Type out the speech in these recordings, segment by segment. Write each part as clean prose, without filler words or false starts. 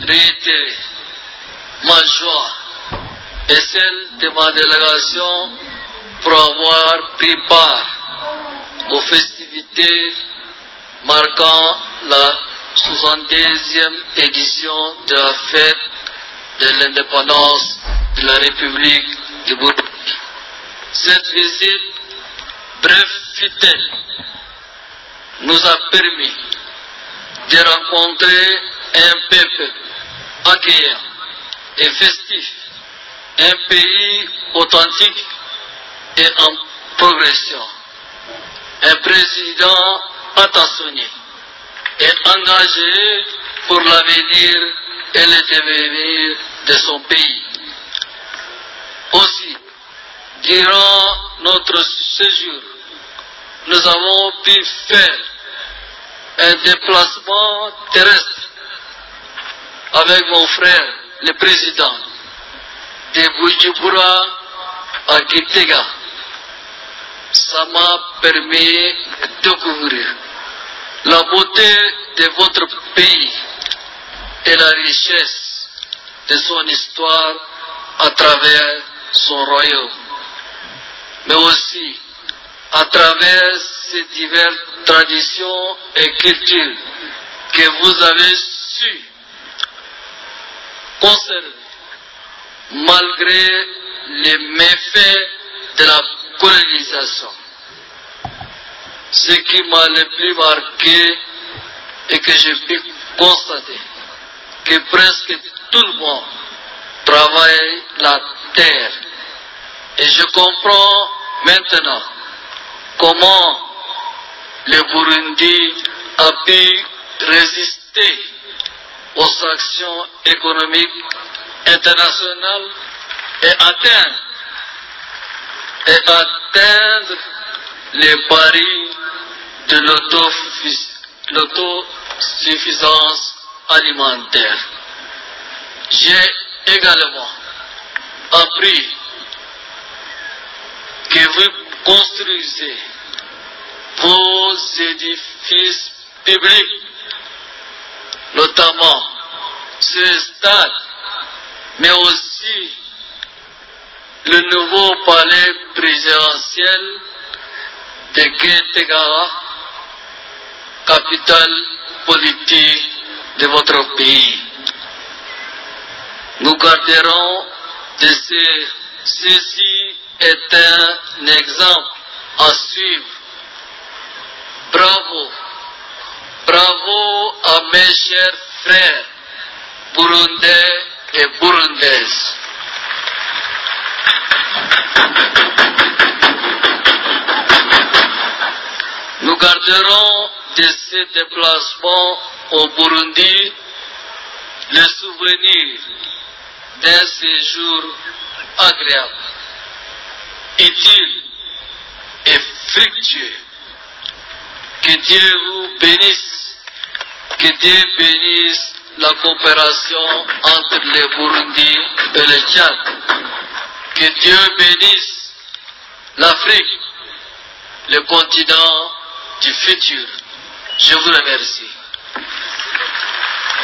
réitérer ma joie et celle de ma délégation pour avoir pris part aux festivités marquant la 62e édition de la fête de l'indépendance de la République du Burundi. Cette visite, bref fut-elle, nous a permis de rencontrer un peuple accueillant et festif, un pays authentique et en progression, un président attentionné et engagé pour l'avenir et le devenir de son pays. Aussi, durant notre séjour, nous avons pu faire un déplacement terrestre avec mon frère, le président, de Bujumbura à Gitega. Ça m'a permis de découvrir la beauté de votre pays et la richesse de son histoire à travers son royaume, mais aussi à travers ses diverses traditions et cultures que vous avez su conserver malgré les méfaits de la colonisation. Ce qui m'a le plus marqué et que j'ai pu constater, que presque tout le monde travaille la terre. Et je comprends maintenant comment le Burundi a pu résister aux sanctions économiques internationales et atteindre les paris de l'autosuffisance alimentaire. J'ai également appris que vous construisez vos édifices publics, notamment ce stade, mais aussi le nouveau palais présidentiel de Gitega, capitale politique de votre pays. Nous garderons de ceci est un exemple à suivre. Bravo, bravo à mes chers frères burundais et burundaises. Nous garderons de ces déplacements au Burundi le souvenir d'un séjour agréable, utile et fructueux. Que Dieu vous bénisse, que Dieu bénisse la coopération entre le Burundi et le Tchad. Que Dieu bénisse l'Afrique, le continent du futur. Je vous remercie.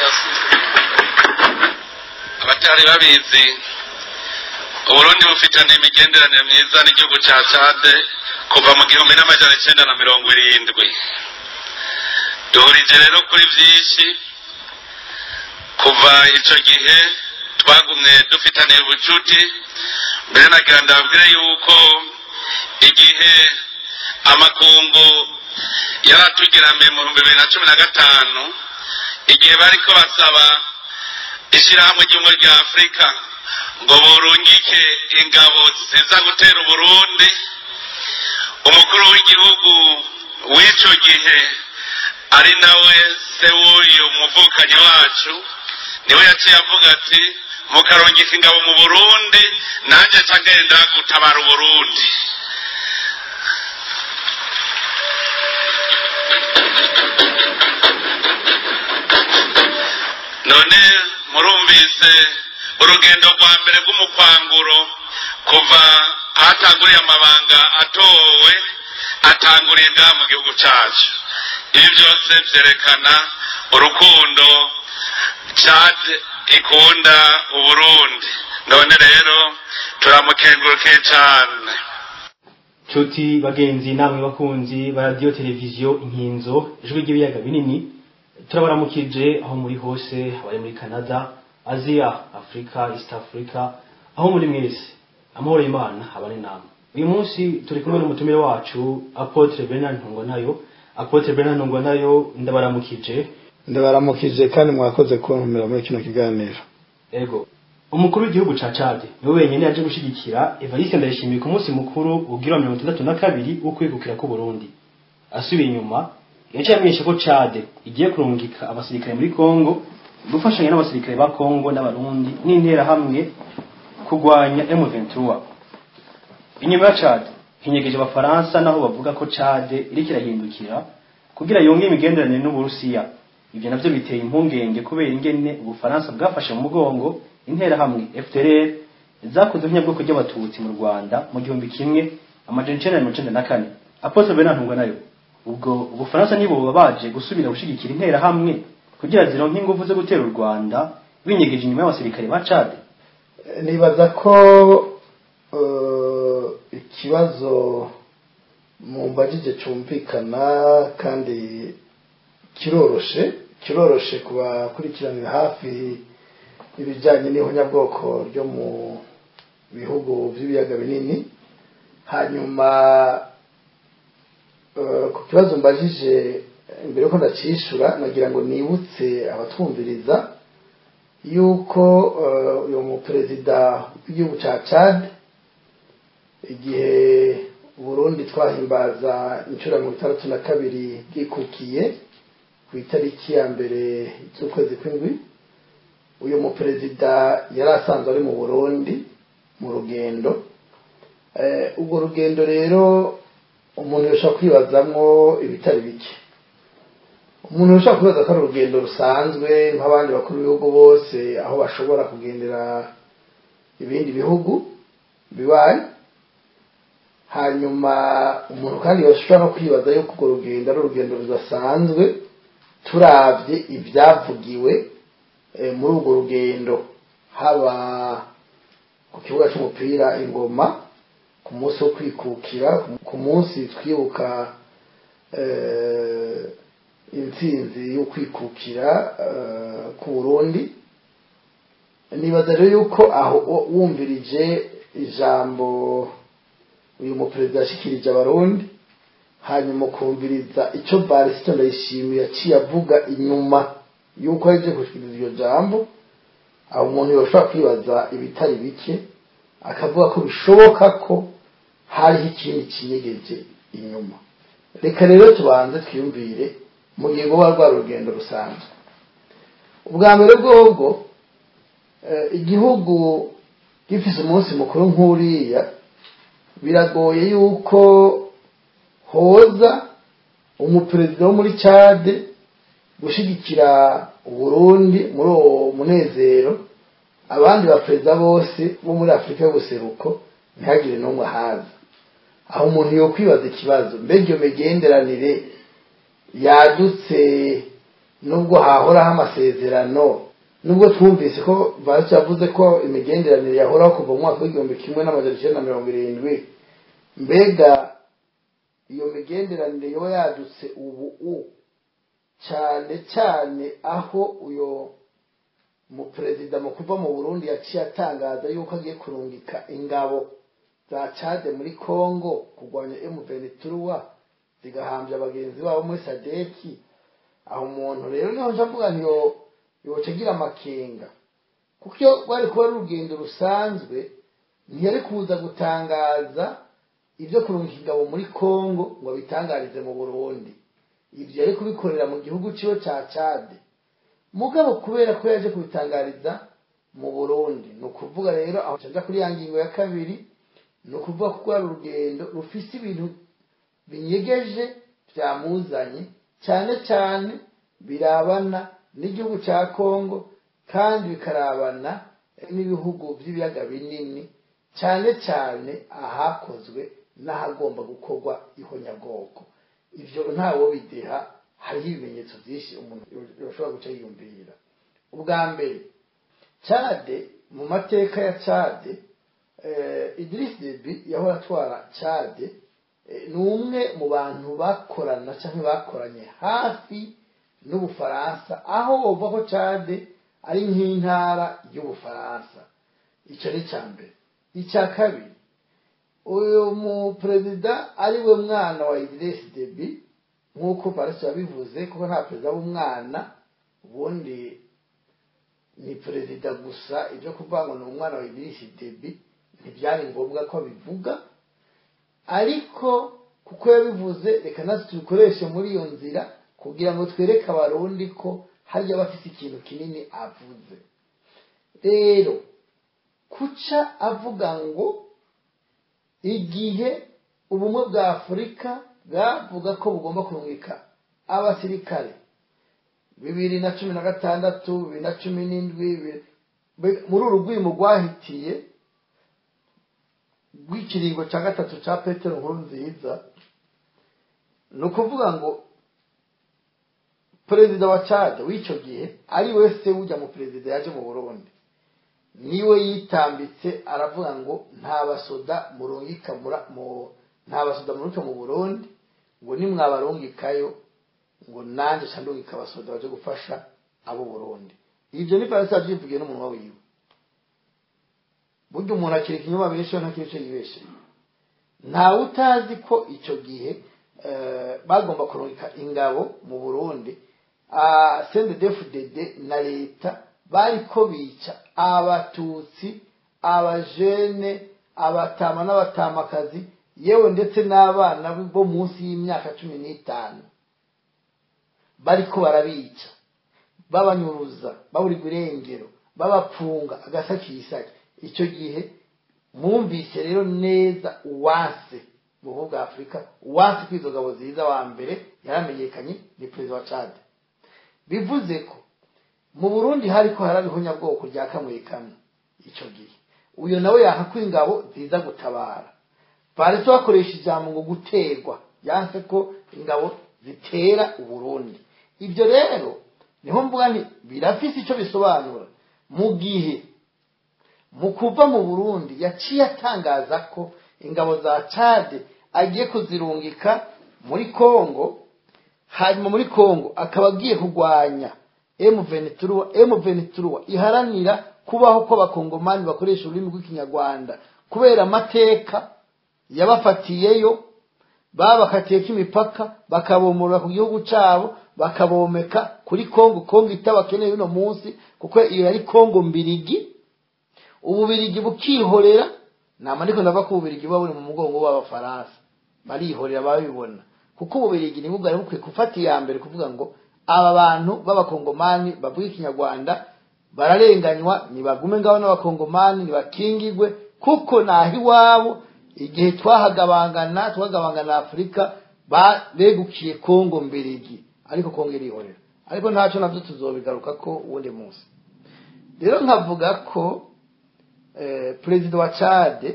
Merci. Abatari babizi, Uburundi bufitanye imigenderanire myiza n'igihugu ca Tchad kuva mu 1970. Duhurije rero kuri vyinshi. Kuva ico gihe twagumye dufitaniye ubucuti. Mbere nagira ndababwire yuko igihe amakungu yaratugiramiye mu 2015, igihe bariko basaba ishirahamwe ry'ubumwe rya Afurika ngo burungike ingabo ziza gutera Uburundi, umukuru w'igihugu w'ico gihe ari nawe se w'uyu muvukanyi wacu niwe yaciye avuga ati mukarungika ingabo mu Burundi nanje nca ngenda gutabara Uburundi. None murumvise urugendo rwa mbere rw'umukwanguro kuva ahatanguriye amabanga atowe atanguriye ngaha mu gihugu cacu. Ibi byose vyerekana urukundo Tchad ikunda Uburundi. None rero turamukengurukiye cane. Nshuti bagenzi namwe bakunzi ba radio televiziyo Inkinzo ijwi ry'ibiyaga binini, turabaramukije aho muri hose, abari muri Canada, Asia, Africa, East Africa, aho muri mwese, amahoro y'Imana abane namwe. Uyu munsi turi kumwe n'umutumire wacu Apôtre Bernard Ntungwanayo. Apôtre Bernard Ntungwanayo, ndabaramukije. Ndabaramukije kandi mwakoze kuntumira muri kino kiganiro. Ego. Umukuru w'igihugu ca Chad niwe wenyene yaje gushigikira Evariste Ndayishimiye ku munsi mukuru ugira 62 wo kwikukira ku Burundi. Asubiye inyuma, yaciye amenyesha ko Chad igiye kurungika abasirikare muri Kongo gufashanya n'abasirikare ba Kongo n'Abarundi n'interahamwe kurwanya M23. Inyuma ya Chad hinyegeje Abafaransa, naho bavuga ko Chad iriko irahindukira kugira yonge imigenderanire n'Uburusiya. Ivyo navyo biteye impungenge kubera ingene Ubufaransa bwafashe mu mugongo interahamwe FDLR zakoze ihonyabwoko ry'Abatutsi mu Rwanda mu 1994. Apôtre Bernard Ntungwanayo, ubwo Ubufaransa nibo baje gusubira gushigikira interahamwe kugira zironke inguvu zo gutera u Rwanda binyegeje inyuma y'abasirikare ba Chad? Nibaza ko ikibazo mumbajije cumvikana kandi kiroroshe kubakurikiranira hafi ibijyanye n'ihonyabwoko ryo mu bihugu by'ibiyaga binini. Hanyuma ku kibazo mbajije, imbere yuko ndacishura, nagira ngo nibutse abatwumviriza yuko uyu muperezida w'igihugu cya Chad, igihe Burundi twahimbaza inshuro 62 bwikukiye ku itariki ya 1 z'ukwezi kw'indwi, uyu muperezida yari asanzwe ari mu Burundi mu rugendo. Ubwo rugendo rero umuntu yoshobora kwibazamwo ibitari bike. Umuntu yoshobora kwibaza ko ari urugendo rusanzwe nk'abandi bakuru b'ibihugu bose aho bashobora kugendera ibindi bihugu bibaye. Hanyuma umuntu kandi yoshobora no kwibaza yuko urwo rugendo ari urugendo rudasanzwe turavye ibyavugiwe muri urwo rugendo, haba ku kibuga c'umupira Ingoma ku munsi wo kwikukira, ku munsi twibuka intsinzi yo kwikukira ku Burundi. Nibaza rero yuko aho wumvirije ijambo uyu muperezida yashikirije Abarundi, hanyuma ukumviriza ico Evariste Ndayishimiye yaciye avuga inyuma yuko aje gushikiriza iryo jambo, aho umuntu yoshobora kwibaza ibitari bike, akavuga ko bishoboka ko hariho ikindi kinyegeje inyuma. Reka rero tubanze twiyumvire mu gihe rwoba rwa rugendo rusanzwe. Ubwa mbere bwobwo, igihugu gifise umunsi mukuru nk'uriya, biragoye yuko hoza umuperezida wo muri Chad gushigikira Uburundi muri uwo munezero, abandi baperezida bose bo muri Afrika y'ubuseruko ntihagire n'umwe ahaza. Aho umuntu yokwibaza ikibazo, mbega iyo migenderanire yadutse nubwo hahoraho amasezerano, nubwo twumvise ko Varese yavuze ko imigenderanire yahoraho kuva mu mwaka w'1970, mbega iyo migenderanire yoba yadutse ubu cyane cyane aho uyo muperezida mu kuva mu Burundi yaciye atangaza yuko agiye kurungika ingabo za Chad muri Kongo kurwanya M23 zigahambya bagenzi babo muri Sadeki. Aho umuntu rero niho nja mvuga nti yoca agira amakenga, kuko iyo rwari kuba ari urugendo rusanzwe ntiyari kuza gutangaza ibyo kurungika ingabo muri Kongo ngo abitangarize mu Burundi. Ibyo yari kubikorera mu gihugu ciwe ca Chad. Mugabo kubera ko yaje kubitangariza mu Burundi, ni ukuvuga rero aho nja kuri ya ngingo ya kabiri, ni ukuvuga ko rwari urugendo rufise ibintu binyegeje byamuzanye, cyane cyane birabana n'igihugu ca Kongo kandi bikarabana n'ibihugu by'ibiyaga binini, cyane cyane ahakozwe n'ahagomba gukorwa ihonyabwoko. Ivyo ntawo bideha, hariho ibimenyetso byinshi umuntu yoshobora guca yiyumvira. Ubwa mbere, Chade, mu mateka ya Chade, Idriss Deby yahora atwara Chade, ni umwe mu bantu bakorana cyangwa bakoranye hafi n'Ubufaransa, aho bumva ko Chade ari nk'intara y'Ubufaransa. Icyo ni icya mbere. Icya kabiri, uyu muperezida ari we mwana wa Idriss Deby, nk'uko Paris yabivuze, kuko nta perezida w'umwana, ubundi ni perezida gusa. Ibyo kuvuga ngo ni umwana wa Idriss Deby ntibyari ngombwa ko abivuga, ariko kuko yabivuze, reka natwe tubikoreshe muri iyo nzira kugira ngo twereke Abarundi ko harya bafite ikintu kinini avuze. Rero kuca avuga ngo igihe Ubumwe bwa Afurika bwavuga ko bugomba kurungika abasirikare 2016, 2017, muri uru rwimo rwahitiye rw'ikiringo cya gatatu cya Petero Nkurunziza, ni ukuvuga ngo perezida wa Chad w'icyo gihe, ari we se ujya mu perezida yaje mu Burundi, niwe yitambitse aravuga ngo nta basoda murungika mu Burundi, ngo nimwabarungikayo ngo nanjye nca ndungika abasoda baje gufasha abo Burundi. Ibyo ni Faransa yabyivugiye n'umunwa wiwe. Burya umuntu akiri ikinyoma benshi ntakiri icyo yibeshe. Ntawe utazi ko icyo gihe bagomba kurungika ingabo mu Burundi, CNDD-FDD na leta bariko bica Abatutsi, abajene, abatama n'abatamakazi, yewe ndetse n'abana bo munsi y'imyaka 15, bariko barabica, babanyuruza, baburirwa irengero, babapfunga agasakisaki. Icyo gihe mwumvise rero neza uwanse mu bumwe bwa Afurika, uwanse ko izo ngabo ziza, wa mbere yaramenyekanye, ni perezida wa Chad. Bivuze ko mu Burundi hariko haraba ihonyabwoko rya kamwe kamwe icyo gihe. Uyo nawe yanka ko ingabo ziza gutabara. Baretse bakoresha ijambo ngo guterwa, yanse ko ingabo zitera Uburundi. Ibyo rero niho mvuga nti birafise icyo bisobanura, mu gihe mu kuva mu Burundi yaciye atangaza ko ingabo za Chad agiye kuzirungika muri Kongo, hanyuma muri Kongo akaba agiye kurwanya M23. M23 iharanira kubaho kw'Abakongomani bakoresha ururimi rw'Ikinyarwanda, kubera amateka yabafatiyeyo, babakatiyeko imipaka, bakabomorora ku gihugu cabo, bakabomeka kuri Kongo. Kongo itabakeneye uno munsi, kuko iyo yari Kongo Mbirigi. Ububirigi bukihorera, nama ndiko ndava ko Ububirigi buba buri mu mugongo w'Abafaransa, barihorera babibona, kuko Ububirigi nibwo bwari bukwiye gufata iya mbere kuvuga ngo aba bantu b'Abakongomani bavuga Ikinyarwanda bararenganywa, nibagume ngaho n'Abakongomani nibakingigwe, kuko naho iwabo igihe twahagabangana Afurika begukiye Kongo Mbirigi, ariko Kongo irihorera. Ariko ntacyo, navyo tuzobigaruka ko uwundi munsi. Rero nkavuga ko perezida wa Chad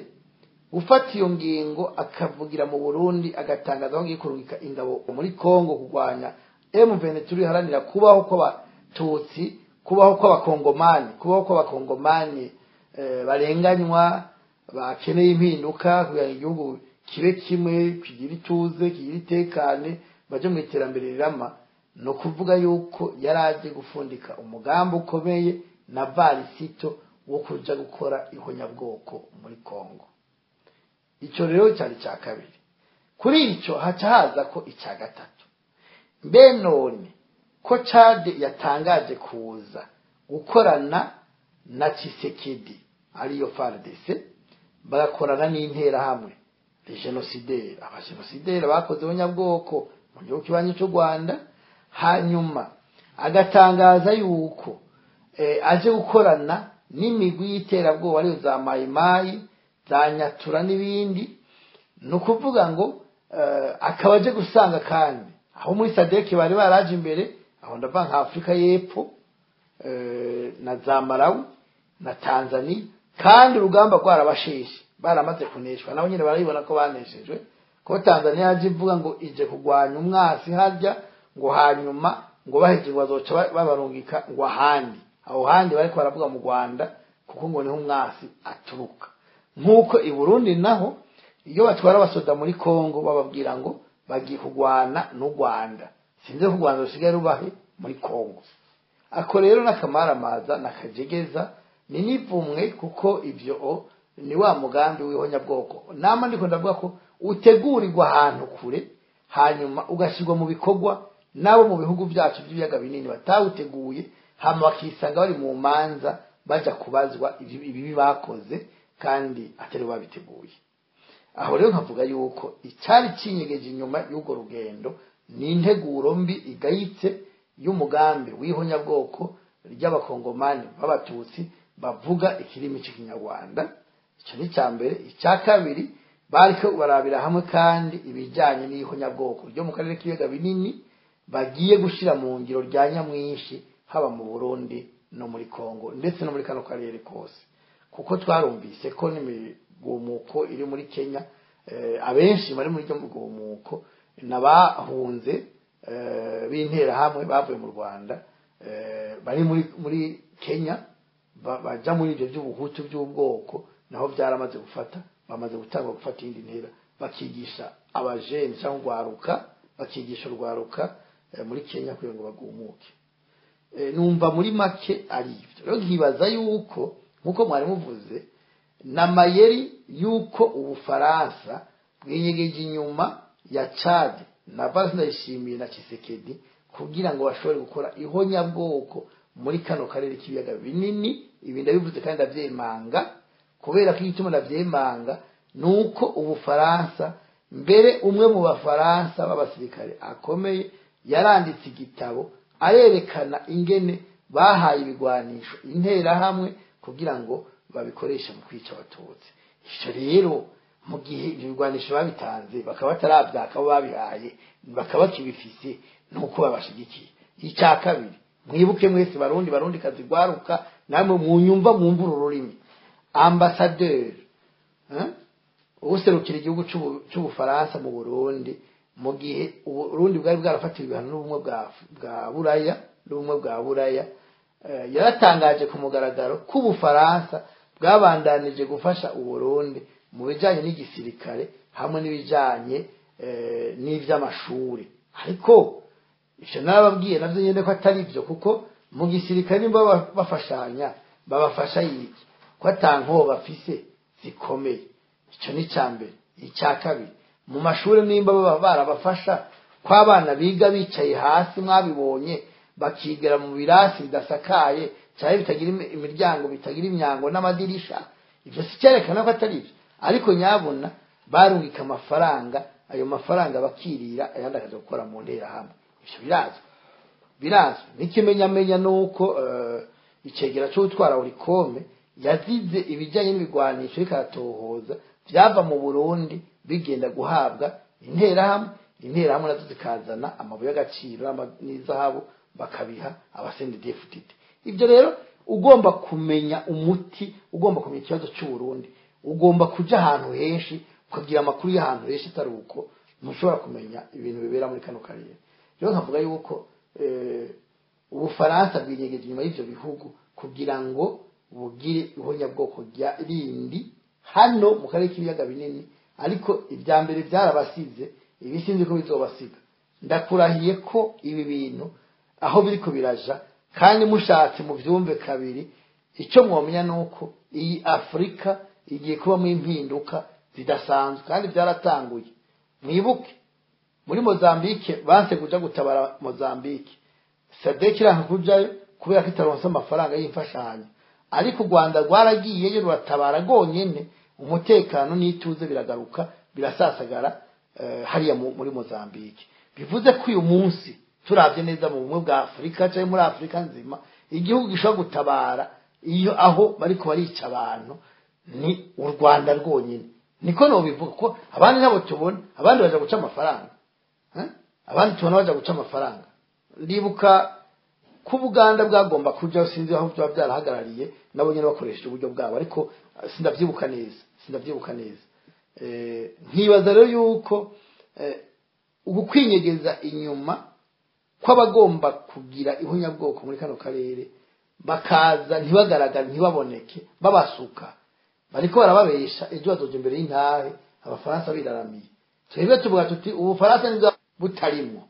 gufata iyo ngingo, akavugira mu Burundi, agatangaza ko agiye kurungika ingabo muri Kongo kurwanya M23 iharanira kubaho kw'Abatutsi, kubaho kw'Abakongomani, kubaho kw'Abakongomani barenganywa, bakeneye impinduka kugira ngo igihugu kibe kimwe, kigira ituze, kigira itekane, baje mu iterambere rirama, ni ukuvuga yuko yari aje gufundika umugambi ukomeye na Varisito wo kuja gukora ihonyabwoko muri Kongo. Icyo rero cyari cya kabiri. Kuri icyo haca haza ko icya gatatu: mbe none ko Chad yatangaje kuza gukorana na Tshisekedi, ariyo FARDC, bagakorana n'Interahamwe, les génocidaires, abagenosideri bakoze abanyabwoko mu gihugu kibanyi cy'u Rwanda, hanyuma agatangaza yuko aje gukorana n'imigwi y'iterabwoba, ariyo za Mayimayi, za Nyatura n'ibindi, ni ukuvuga ngo akaba aje gusanga kandi aho muri SADC bari baraje imbere, aho ndavuga nka Afurika y'Epfo na za Malawi na Tanzania, kandi urugamba rwarabasheshe, baramaze kuneshwa, nabo nyine barabibona ko baneshejwe, ko Tanzania yaje ivuga ngo ije kurwanya umwasi harya, ngo hanyuma ngo baheje ngo bazoca babarungika ngo ahandi. Aho handi bariko baravuga mu Rwanda, kuko ngo niho umwasi aturuka. Nk'uko i Burundi naho iyo batwara abasoda muri Kongo bababwira ngo bagiye kurwana n'u Rwanda. Sinzi ko u Rwanda rusigaye rubahe muri Kongo. Ako rero n'akamaramaza n'akajegeza ni nivumwe, kuko ivyo ni wa mugambi w'ihonyabwoko nama ndiko ndavuga ko utegurirwa ahantu kure, hanyuma ugashyirwa mu bikorwa nabo mu bihugu byacu by'ibiyaga binini batawuteguye, hama bakisanga bari mu manza baja kubazwa ibibi bakoze kandi atari babiteguye. Aho rero nkavuga yuko icyari kinyegeje inyuma y'urwo rugendo ni integuro mbi igayitse y'umugambi w'ihonyabwoko ry'abakongomani b'abatutsi bavuga ikirimi cy'ikinyarwanda. Icyo ni icya mbere. Icya kabiri, bariko barabira hamwe kandi ibijyanye n'ihonyabwoko ryo mu karere k'ibiyaga binini bagiye gushira mu ngiro rya nyamwinshi, haba mu Burundi no muri Kongo ndetse no muri kano karere kose, kuko twarumvise ko n'imigumuko iri muri Kenya, abenshi bari muri iryo migumuko n'abahunze b'interahamwe bavuye mu Rwanda, bari muri Kenya baja muri ibyo by'ubuhutu by'ubwoko, naho byaramaze gufata, bamaze gutangwa gufata iyindi ntera, bakigisha abajene cyangwa urwaruka, bakigisha urwaruka muri Kenya kugira ngo bagumuke. Numva muri make ari ibyo. Rero nkibaza yuko nkuko mwari muvuze n'amayeri yuko Ubufaransa bwinyegeje inyuma ya Chad na Evariste Ndayishimiye na Tshisekedi kugira ngo bashobore gukora ihonyabwoko muri kano karere k'ibiyaga binini. Ibi ndabivuze kandi ndavyemanga, kubera ko igituma ndavyemanga nuko Ubufaransa, mbere umwe mu bafaransa b'abasirikare akomeye yaranditse igitabo arerekana ingene bahaye ibigwanisho interahamwe kugira ngo babikoreshe mu kwica abatutsi. Ivyo rero mu gihe ibyo bigwanisho babitanze bakaba bataravyaka abo babihaye, bakaba bakibifise, nuko babashigikiye. Icya kabiri, mwibuke mwese Barundi, Barundi kazi gwaruka, namwe munyumva mwumva uru rurimi, ambassadeur userukira igihugu c'Ubufaransa mu Burundi, mu gihe Uburundi bwari bwarafatiwe ibihano n'ubumwe bwa Buraya, n'ubumwe bwa Buraya, yaratangaje ku mugaragaro ko Ubufaransa bwabandanije gufasha Uburundi mu bijanye n'igisirikare hamwe n'ibijanye n'ivy'amashuri. Ariko ivyo narababwiye navyo nyene ko atari ivyo, kuko mu gisirikare nimba bafashanya babafasha yiki ko ata nkoho bafise zikomeye. Ico ni ica mbere. Icya kabiri, mu mashuri nimba baba barabafasha ko abana biga bicaye hasi, mwabibonye, bakigira mu birasi bidasakaye cyane, bitagira imiryango, bitagira imyango n'amadirisha, ivyo si cyerekana ko atari ivyo? Ariko nyabona barungika amafaranga, ayo mafaranga bakirira, ayandi akaja gukora mu nterahamwe. Ivyo birazwi, birazwi. N'ikimenyamenya nuko icegera c'utwara Olucome yazize ibijyanye n'ibigwanisho ariko aratohoza byava mu Burundi bigenda guhabwa interahamwe, interahamwe nazo zikazana amabuye y'agaciro n'izahabu bakabiha aba CNDD-FDD. Ibyo rero ugomba kumenya umuti, ugomba kumenya ikibazo cy'u Burundi, ugomba kuja ahantu henshi, ukagira amakuru y'ahantu henshi. Atari uko ntushobora kumenya ibintu bibera muri kano karere. Rero nkavuga yuko Ubufaransa bwinyegeje inyuma y'ivyo bihugu kugira ngo bugire ihonyabwoko rya rindi hano mu karere k'ibiyaga binini. Ariko ibya mbere byarabasize, ibi sinzi ko bizobasiga. Ndakurahiye ko ibi bintu aho biriko biraja, kandi mushatse muvyumve kabiri, icyo mwomenya nuko iyi Afurika igiye kubamo impinduka zidasanzwe, kandi byaratanguye. Mwibuke muri Mozambique banse kuja gutabara Mozambique, SADC iranka kujayo kubera ko itaronse amafaranga y'imfashanyo, ariko u Rwanda rwaragiyeyo ruratabara rwonyene, umutekano n'ituze biragaruka, birasasagara hariya muri Mozambique. Bivuze ko uyu munsi turavye neza mu bumwe bwa Afurika cyangwa muri Afurika nzima, igihugu gishobora gutabara iyo aho bariko barica abantu ni u Rwanda rwonyine. Niko nobivuga, ko abandi ntabo tubona, abandi baja guca amafaranga, eh? Abandi tubona baja guca amafaranga. Ndibuka ko Ubuganda bwagomba kuja, sinzi aho byaba byarahagarariye, nabo nyene bakoresheje uburyo bwabo, ariko sindavyibuka neza, sindavyibuka neza. Nkibaza rero yuko ubu kwinyegeza inyuma kw'abagomba kugira ihonyabwoko muri kano karere. Bakaza ntibagaragare, ntibaboneke, babasuka bariko barababesha. Ejo bazoja imbere y'intahe Abafaransa biraramiye. Twebwe tuvuga tuti Ubufaransa nibwo butarimwo,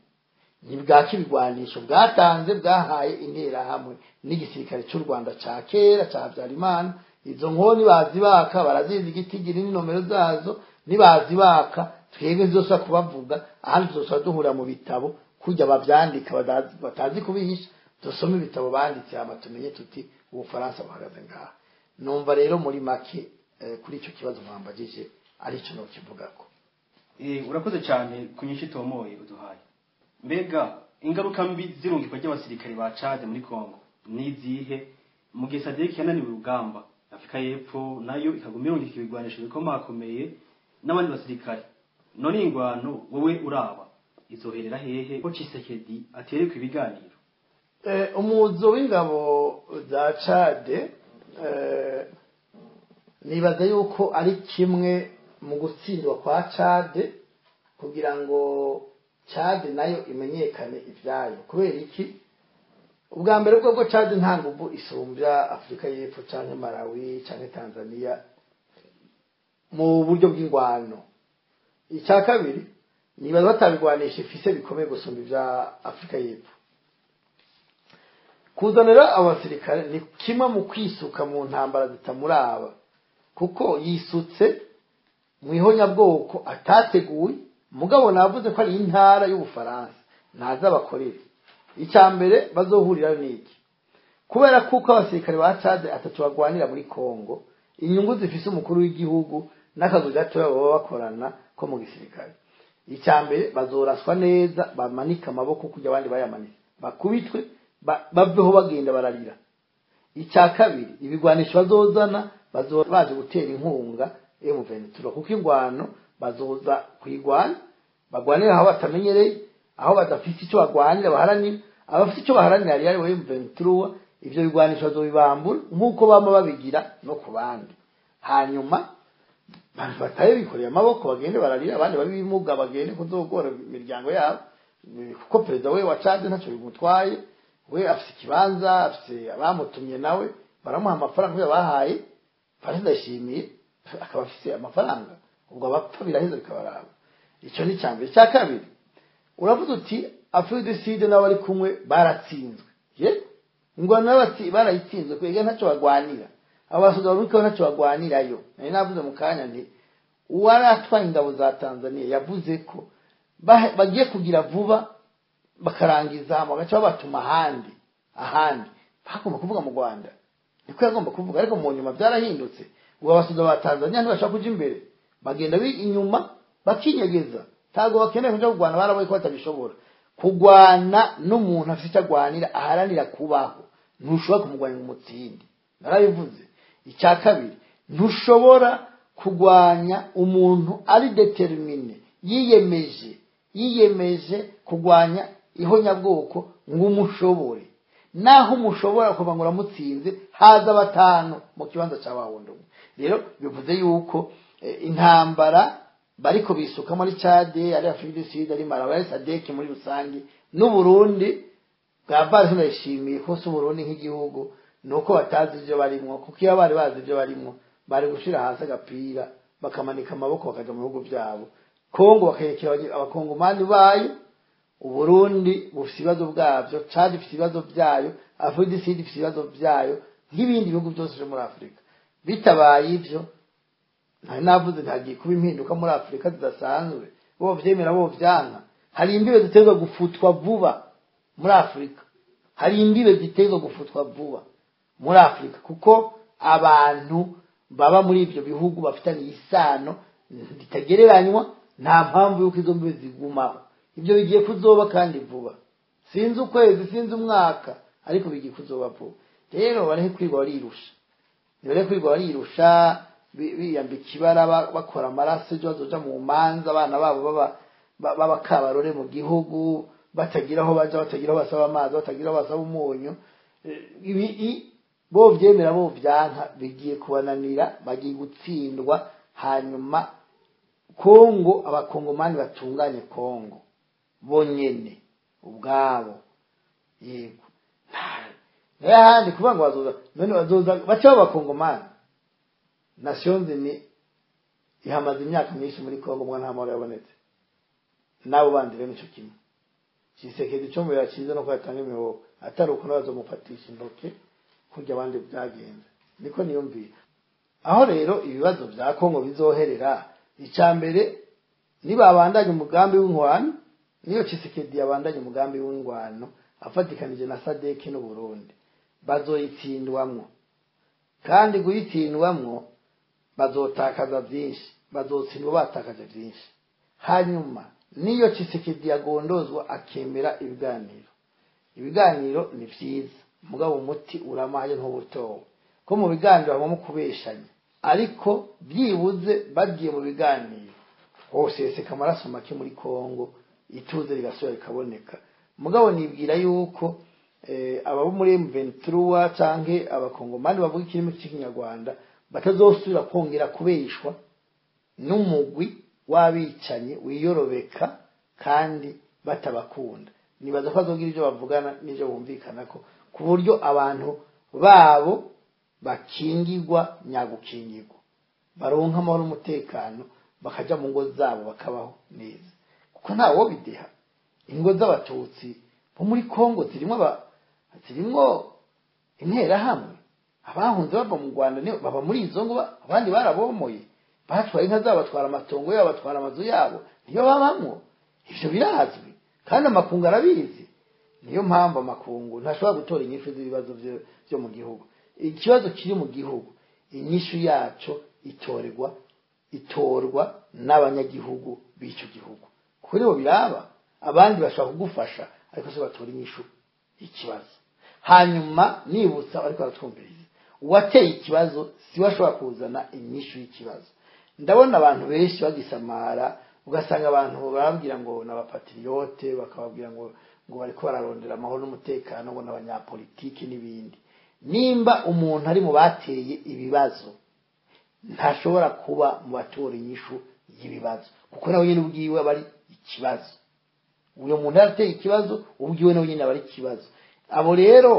ntibwaka ibigwanisho bwatanze, bwahaye Interahamwe n'igisirikare cy'u Rwanda ca kera ca Habyarimana. Izo nkoni bazibaka, barazizi igitigiri n'inomero zazo. Nibazibaka, twebwe zizosubira kubavuga ahandi, tuzosubira duhura mu bitabo kujya bavyandika batazi kubihisha. Dusome ibitabo banditse, hama tumenye tuti Ubufaransa buhagaze ngaha. Numva rero muri make kuri ico kibazo mwambagije arico nokivugako. Urakoze cyane ku nyinshi itomoye uduhaye. Mbega ingaruka mbi z'irungikwa ry'abasirikare ba Chad muri Congo ni izihe, mu gihe SADC yananiwe urugamba, Afurika y'Epfo nayo ikaguma irungika ibigwanisho bikomakomeye n'abandi basirikare? None ingwano wowe uraba izoherera hehe, ko Tshisekedi aterekwa ibiganiro? Umuzo w'ingabo za Chad, nibaza yuko ari kimwe mu gutsindwa kwa Chad, kugira ngo Chad nayo imenyekane ibyayo. Kubera iki? Ubwa mbere bwo Chad nta nguvu isumbya Afurika y'Epfo canke Malawi canke Tanzania mu buryo bw'ingwano. Icya kabiri, nibaza batabigwanisha ifise bikomeye gusumba ibya Afurika y'Epfo. Kuzanira abasirikare ni kimwe mu kwisuka mu ntambara zitamuraba, kuko yisutse mu ihonyabwoko atateguye. Mugabo navuze ko ari intara y'Ubufaransa, ntaza bakorere. Icya mbere bazohurira ni iki? Kubera kuko abasirikare ba Chad atatu bagwanira muri Congo, inyungu zifise umukuru w'igihugu n'akazu gatoya baba bakorana ko mu gisirikare. Icya mbere, bazoraswa neza, bamanika amaboko kujya abandi bayamanitse, bakubitwe, baveho bagenda bararira. Icya kabiri, ibigwanisho bazozana, bazoba baje gutera inkunga M23, kuko ingwano bazoza kuyigwana, bagwanira aho batamenyereye, aho badafise icyo bagwanira baharanira. Abafite icyo baharanira ari M23. Ivyo bigwanisho bazobibambura nk'uko bama babigira no ku bandi. Hanyuma abantu bataye bikoreye amaboko, bagende bararira, abandi babe ibimuga, bagende kuzogora imiryango yabo, kuko perezida we wa Chad ntacyo bimutwaye. We afise ikibanza, afise abamutumye, nawe baramuha amafaranga kubera bahaye Farid Ndayishimiye, akaba afise amafaranga. Ubwo abapfa biraheza bikabaraba. Icyo ni icya mbere. Icya kabiri, uravuze uti Afrique du Sud nabo bari kumwe baratsinzwe. Ye ingwano n'abati barayitsinzwe kwega, ntacyo bagwanira. Abo basoda bariko ntacyo bagwanirayo. Nari navuze mu kanya nti uwaratwaye ingabo za Tanzania yavuze ko bagiye kugira vuba bakarangiza, bagaca babatuma ahandi. Bagomba kuvuga mu Rwanda, niko yagomba kuvuga, ariko mu nyuma byarahindutse. Ubu abasoda ba Tanzania ntibashobora kuja imbere, bagenda inyuma bakinyegeza. Ntabwo bakeneye kuja kurwana, barabonye ko batabishobora kurwana n'umuntu afite icyo agwanira, aharanira kubaho. Ntushobora kumurwanya ngo umutsinde, narabivuze. Icya kabiri, ntushobora kurwanya umuntu ari déterminé, yiyemeje kurwanya ihonyabwoko ngo umushobore. Naho umushobora kuva ngo uramutsinze, haza batanu mu kibanza cya wa wundi umwe. Rero bivuze yuko intambara bariko bisuka muri Chad, ari Afrique du Sud, ari Malawi, ari SADC muri rusange, n'Uburundi bwa Varisi ndayishimiye ko si Uburundi nk'igihugu, nuko batazi ibyo barimwo, kuko iyo bari bazi ibyo barimwo bari gushira hasi agapira, bakamanika amaboko, bakaja mu bihugu byabo. Kongo bakerekera Abakongomani bayo. Uburundi bufite ibibazo bwabyo, Chad ifite ibibazo byayo, Afrique du Sud ifite ibibazo byayo, nk'ibindi bihugu byose byo muri Afurika. Bitabaye ivyo, ntari navuze, ntagiye kuba impinduka muri Afurika zidasanzwe, bo vyemera bo vyanka. Hari imbibe ziterwa gufutwa vuba muri Afurika, hari imbibe ziterwa gufutwa vuba muri Afurika, kuko abantu baba muri ibyo bihugu bafitanye isano ritagereranywa. Nta mpamvu y'uko izo mbibe zigumaho. Ibyo bigiye kuzoba kandi vuba, sinzi ukwezi, sinzi umwaka, ariko bigiye kuzoba vuba. Rero bareke kwirwa barirusha, nibareke kwirwa barirusha, biyambika ibara, bakora amaraso. Ejo bazoja mu manza, abana babo baba b'abakabarore mu gihugu, batagira aho baja, batagira aho basaba amazi, batagira aho basaba umunyu. Ibi bo vyemera bo vyanka, bigiye kubananira, bagiye gutsindwa. Hanyuma Kongo, Abakongomani batunganye Kongo bonyene ubwabo. Yego. Naye ahandi kuvuga ngo bazoza, none bazoza baca b'abakongomani. Nations Unies ihamaze imyaka myinshi muri Kongo, mwa nta mahoro yabonetse. N'abo bandi rero nico kimwe. Tshisekedi cyo mubera cyiza no yatanga imihoho, atari uko bazomufatisha intoke kurya abandi byagenze. Niko niyumvira. Aho rero ibibazo vya Kongo bizoherera, icya mbere nibabandanye umugambi w'inkwano, niyo Tshisekedi yabandanye umugambi w'ingwano afatikanije na SADC n'u Burundi, bazoyitsindwamwo. Kandi guyitsindwamwo bazotakaza byinshi, bazotsindwa batakaje byinshi. Hanyuma niyo Tshisekedi yagondozwa akemera ibiganiro, ibiganiro ni vyiza, mugabo umuti uramaye ntubutowe. Ko mu biganiro habamo kubeshanya, ariko byibuze bagiye mu biganiro hoseseka amaraso make muri Kongo, ituze rigasubira rikaboneka. Mugabo nibwira yuko abo muri M23 canke abakongomani bavuga ikirimi cy'ikinyarwanda batazosubira kongera kubeshwa n'umugwi w'abicanyi wiyorobeka kandi batabakunda. Nibaza ko bazogira ibyo bavugana n'ibyo bumvikana ko ku buryo abantu babo bakingirwa nyagukingirwa, baronka amahoro n'umutekano, bakaja mu ngo zabo bakabaho neza. Kuko ntawo bideha ingo z'abatutsi bo muri Kongo zirimo interahamwe, abahunze bava mu Rwanda baba muri izo ngo, abandi barabomoye, batwaye inka zabo, batwara amatongo yabo, batwara amazu yabo, niyo babamwo. Ivyo birazwi kandi amakungu arabizi. Niyo mpamvu amakungu ntashobora gutora inyishu z'ibibazo byo mu gihugu. Ikibazo kiri mu gihugu, inyishu yaco itorwa n'abanyagihugu b'ico gihugu. Kuri bo biraba, abandi bashobora kugufasha ariko se batora inyishu ikibazo. Hanyuma nibutsa ariko aratwumviriza, uwateye ikibazo si we ashobora kuzana inyishu y'ikibazo. Ndabona abantu benshi bagisamara, ugasanga abantu barabwira ngo n'abapatriote, bakababwira ngo bariko bararondera amahoro n'umutekano, ngo n'abanyapolitiki n'ibindi. Nimba umuntu ari mu bateye ibibazo, ntashobora kuba mu batora inyishu y'ibibazo, kuko nawe nyene ubwiwe aba ari ikibazo. Uyo muntu yarateye ikibazo, ubwiwe nawe nyene aba ari ikibazo. Abo rero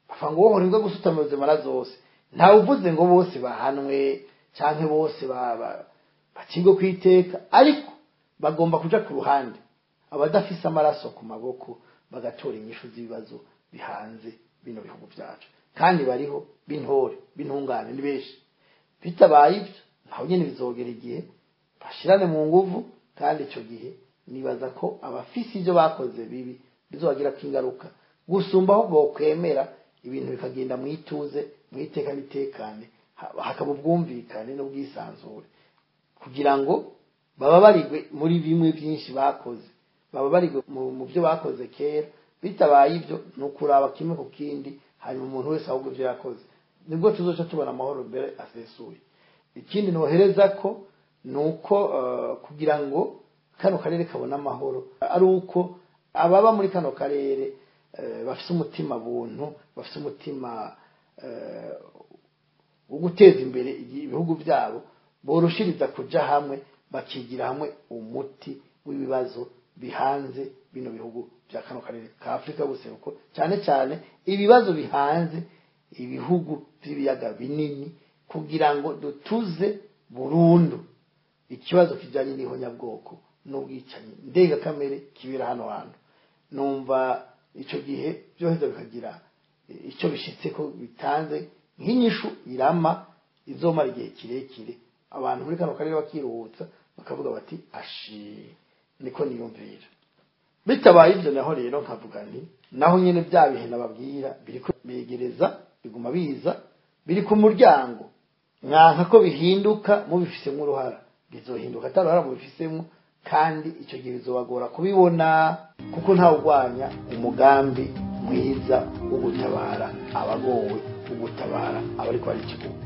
bapfa ngo wohora ingwe gusutama ubuzima zose. Ntawe uvuze ngo bose bahanwe canke bose bacibwe kwiteka, ariko bagomba kuja ku ruhande, abadafise amaraso ku maboko bagatora inyishu z'ibibazo bihanze bino bihugu byacu. Kandi bariho b'intore b'intungane ni benshi. Bitabaye ibyo, ntawe nyene bizogera igihe bashirane mu nguvu, kandi ico gihe nibaza ko abafise ivyo bakoze bibi bizobagirako ingaruka gusumba aho bokwemera ibintu bikagenda mu ituze, mu iteka n'itekane, hakaba ubwumvikane n'ubwisanzure, kugira ngo baba barigwe muri bimwe byinshi bakoze, baba barigwe mu byo bakoze kera. Bitabaye ibyo, ni ukuraba kimwe ku kindi, hanyuma umuntu wese ahubwo ibyo yakoze, nibwo tuzoca tubona amahoro mbere asesuye. Ikindi nohereza ko ni uko kugira ngo kano karere kabona amahoro, ari uko ababa muri kano karere bafise umutima buntu, bafise umutima wo guteza imbere ibihugu byabo, borushiriza kuja hamwe, bakigira hamwe umuti w'ibibazo bihanze bino bihugu bya kano karere ka Afrika y'ubuseruko, cyane cyane ibibazo bihanze ibihugu by'ibiyaga binini, kugira ngo dutuze burundu ikibazo kijanye n'ihonyabwoko n'ubwicanyi ndengakamere kibera hano hantu. Numva ico gihe byoheza bikagira icyo bishitse ko bitanze nk'inyishu irama izomara igihe kirekire, abantu muri kano karere bakiruhutsa bakavuga bati ashi, niko niyumvira. Bitabaye ibyo naho rero nkavuga nti naho nyene bya bihe nababwira biriko begereza, biguma biza, biri ku muryango. Mwanka ko bihinduka mubifisemo uruhara, bizohinduka ataruhara mubifisemo, kandi icyo gihe bizobagora kubibona, kuko ntawugwanya umugambi mwiza wo gutabara abagowe, wo gutabara abariko bari ikibuga.